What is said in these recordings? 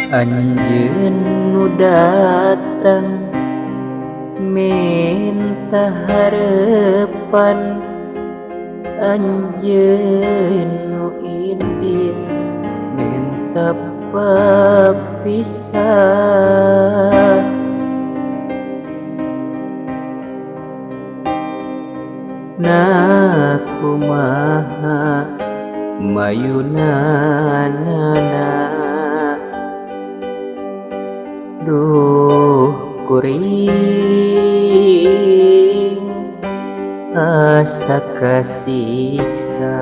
Anjeun nu datang minta harepan, anjeun nu indit minta papisah. Nah kumaha mayunanana, duh kuring asa kasiksa.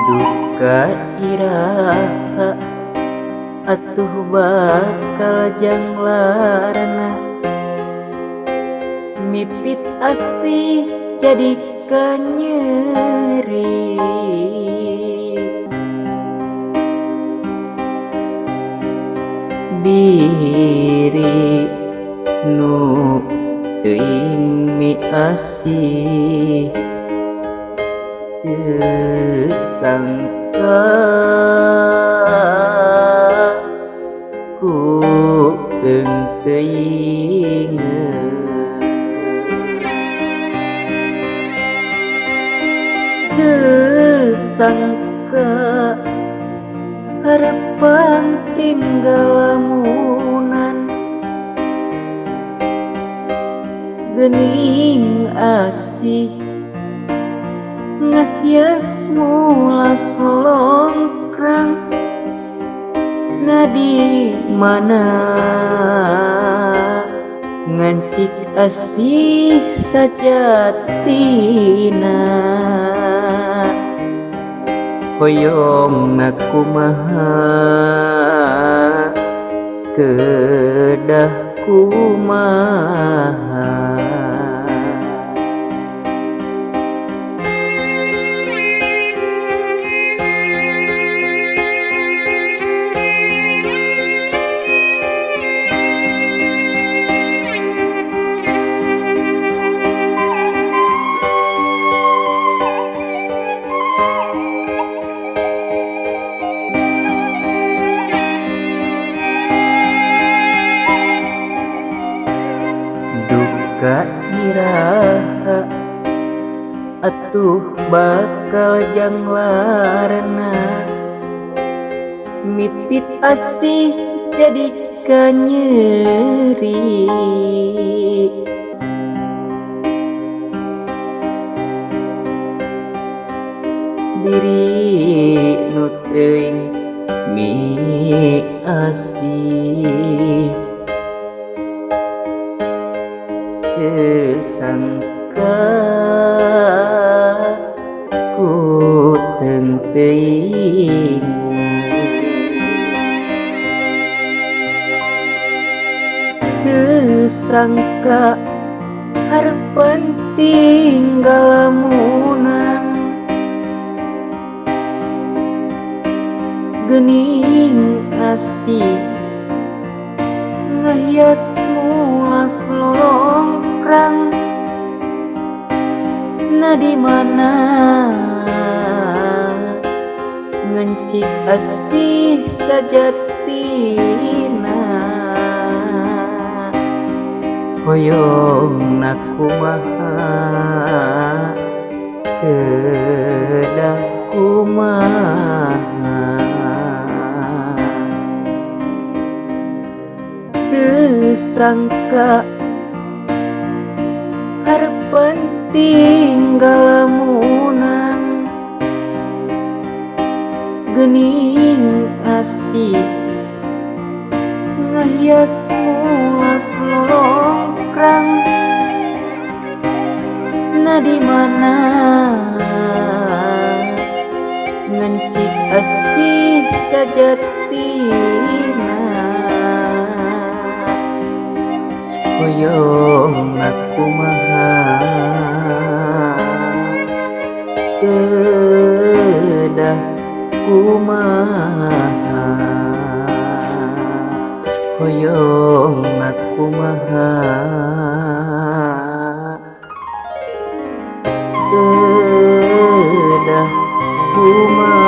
Duka iraha atuh bakal janglarna, mipit asih jadi kanyeri. Diri nu teuing miasih teu sangka ku eungteuingeun. Teu sangka harepan tinggal lamunan, geuning asih ngahias mulas lolongkrang. Na di mana ngancik asih sajatina, hoyong kumaha kedah kumaha. Duka iraha atuh bakal janglarna, mipit asih jadi kanyeri. Diri nu teuing miasih teu sangka ku teuing. Teu sangka harepan tinggal lamunan, geuning asih ngahias mulas lolongkrang. Na di mana ngancik asih sajatina, hoyong kumaha kedah kumaha. Teu sangka harepan tinggal lamunan, geuning asih ngahias mulas lolongkrang. Na di mana ngancik asih sajatina, Hoyong kumaha, kedah kumaha, hoyong kumaha, kedah kumaha.